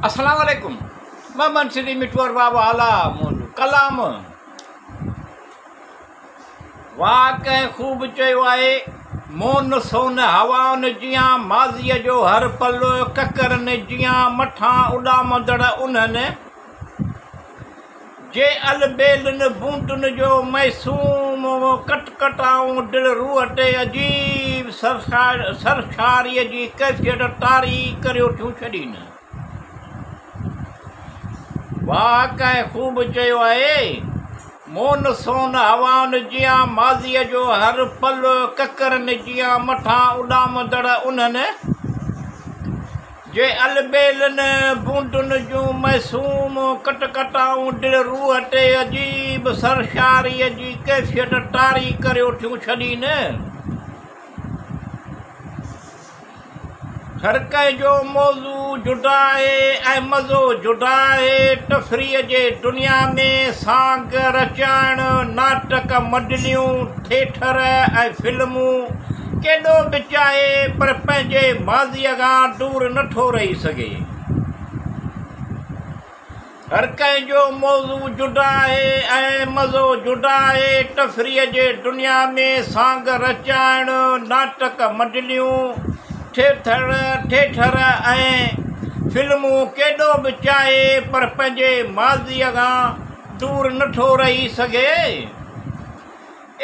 اسلام عليڪم محمد سنڌي مٺو ارباب اعليٰ منهنجو ڪلام واهه ڪنهن خوب چيو آهي مون سون هوائن جيان ماضيء جو هر پل ڪڪرن جيان مٿان اڏامندڙ انهن جي البيلن بوندن جو معصوم ڪٽڪٽائون دل روح تي عجيب سرشاريء جي ڪيفيت طاري ڪريو ٿيون ڇڏين. واهه ڪنهن خوب چيو آهي، مون سون هوائن جيان ماضيء جو هر پل ڪڪرن جيان مٿان اڏامندڙ انهن جي البيلن بوندن جون معصوم ڪٽڪٽائون دل روح تي عجيب سرشاريء جي ڪيفيت طاري ڪريو ٿيون ڇڏين. هر ڪنهن جو موضوع جدا آهي ۽ مزو جدا آهي. تفريح جي دنيا ۾ سانگ رچائڻ، ناٽڪ منڊليون، ٿيٽر ۽ فلمون ڪيڏو به چاهي پر پنهنجي ماضيء کان دور نه ٿو رهي سگهي. هر ڪنهن جو موضوع جدا آهي ۽ مزو جدا آهي. تفريح جي دنيا ۾ سانگ رچائڻ، ناٽڪ منڊليون، ٿيٽر ۽ فلمون ڪيڏو به چاهي پر پنهنجي ماضيء کان دور نه ٿو رهي سگهي.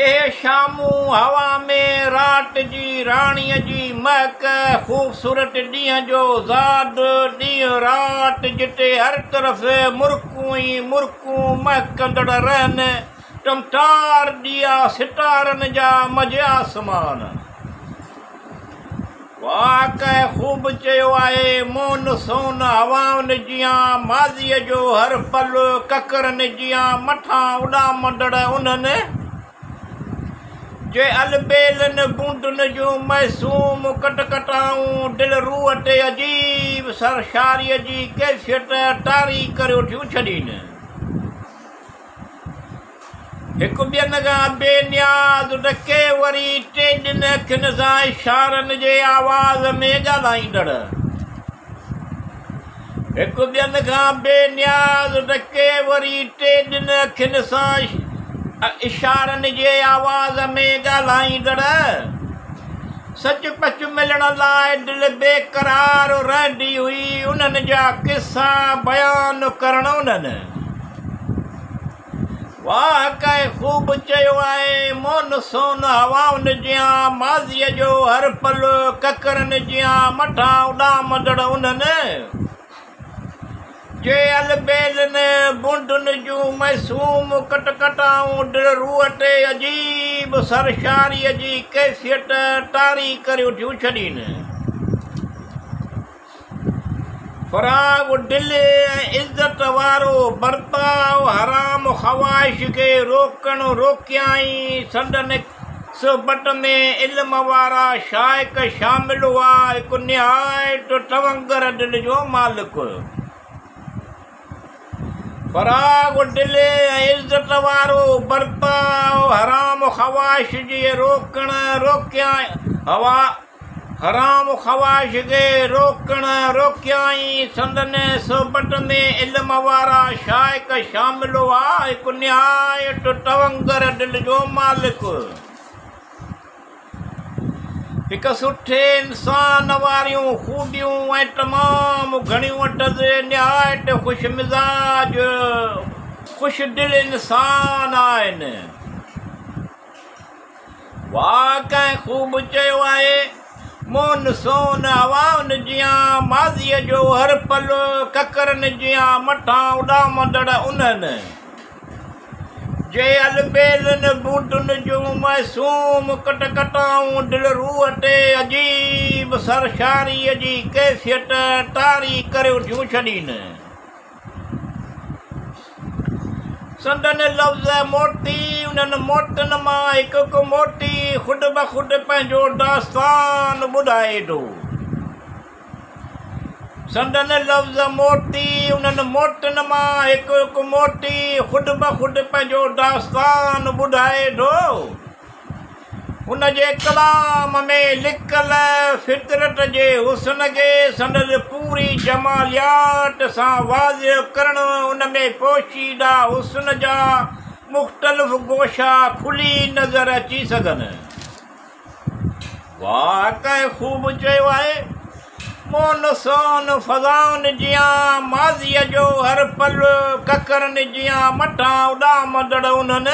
اهي شامون هوا ۾ رات جي راڻيء جي مهڪ، خوبصورت ڏينهن جو زاد، ڏينهن رات جتي هر طرف مرڪون ئي مرڪون مهڪندڙ رهن، ٽمٽار ڏيئا ستارن جا منجهه آسمان. واهه ڪنهن خوب چيو آهي، مون سون هوائن جيان ماضيء جو هر پل ڪڪرن جيان مٿان اڏامندڙ انهن جي البيلن بوندن جون معصوم ڪٽڪٽائون دل روح تي عجيب سرشاريء جي ڪيفيت طاري ڪريو ٿيون ڇڏين. هڪ ٻين کان بي نياز ته ڪي وري ٽيڏين اکين سان اشارن جي آواز ۾ ڳالهائيندڙ. هڪ ٻين کان بي نياز ته ڪي وري ٽيڏين اکين سان اشارن جي آواز ۾ ڳالهائيندڙ. سچ پچ ملڻ لاء دل بي قرار رهندي هئي انهن جا قصا بيان ڪرڻ انهن. واهه ڪنهن خوب چيو آهي، مون سون هوائن جيان ماضيء جو هر پل ڪڪرن جيان مٿان اڏامندڙ انهن جي البيلن بوندن جون معصوم ڪٽڪٽائون دل روح تي عجيب سرشاريء جي ڪيفيت طاري ڪريو ٿيون ڇڏين. فراغ دل ۽ عزت وارو برتاء حرام خواهش کي روڪڻ روڪيائين. سندن صحبت ۾ علم وارا شائق شامل هئا. هڪ نهايت تونگر دل جو مالڪ. فراغ دل ۽ عزت وارو برتاء حرام خواهش جي روڪڻ روڪيائين. حرام خواهش کي روڪڻ روڪيائين. سندن صحبت ۾ علم وارا شائق شامل هئا. هڪ نهايت تونگر دل جو مالڪ. هڪ سٺي انسان واريون خوبيون ۽ تمام گهڻيون اٿس. نهايت خوش مزاج، خوش دل انسان آهن. واهه ڪنهن خوب چيو آهي، مون سون هوائن جيان ماضيء جو هر پل ڪڪرن جيان مٿان اڏامندڙ انهن جي البيلن بوندن جون معصوم ڪٽڪٽائون دل روح تي عجيب سرشاريء جي ڪيفيت طاري ڪريو ٿيون ڇڏين. سندن لفظ موتي انهن موتين مان هڪ هڪ موتي خود بخود پنهنجو داستان ٻڌائي ٿو. سندن لفظ موتي انهن موتين مان هڪ هڪ موتي خود بخود پنهنجو داستان ٻڌائي ٿو. هن جي ڪلام ۾ لڪل فطرت جي حسن کي سندس پوري جماليات سان واضح ڪرڻ، ان ۾ پوشيده حسن جا مختلف گوشا کلي نظر اچي سگهن. واهه ڪنهن خوب چيو آهي، مون سون فضائن جيان ماضيء جو هر پل ڪڪرن جيان مٿان اڏامندڙ انهن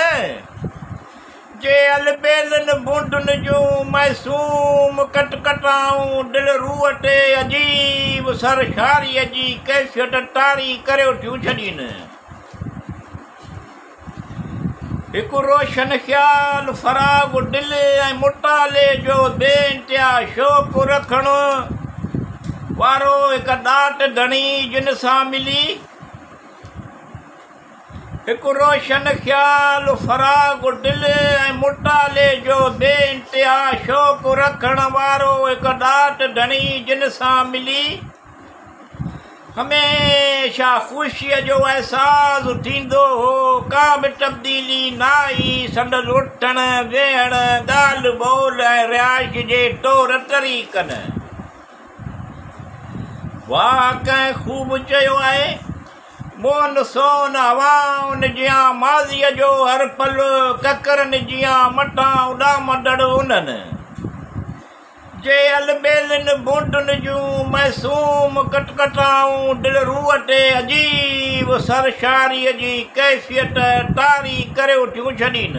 جي البيلن بونڊن جون معصوم ڪٽڪٽائون دل روح تي عجيب سرشاريء جي ڪيفيت طاري ڪريو ٿيون ڇڏين. هڪ روشن خيال، فراغ دل ۽ مطالعي جو بي انتها شوق رکڻ وارو هڪ ڏات ڌڻي جن سان ملي، هڪ روشن خيال، فراغ دل ۽ مطالعي جو بي انتها شوق رکڻ وارو هڪ ڏات ڌڻي جن سان ملي هميشه خوشيء جو احساس ٿيندو هو، ڪا به تبديلي نه آئي سندس اٿڻ، ويهڻ، ڳالهه ٻولهه ۽ رهائش جي طور طريقن. واهه ڪنهن خوب چيو آهي. مون سون هوائن جيان ماضيء جو هر پل ڪڪرن جيان مٿان اڏامندڙ انهن جي البيلن بونڊن جون معصوم ڪٽڪٽائون دل روح تي عجيب سرشاريء جي ڪيفيت طاري ڪريو ٿيون ڇڏين.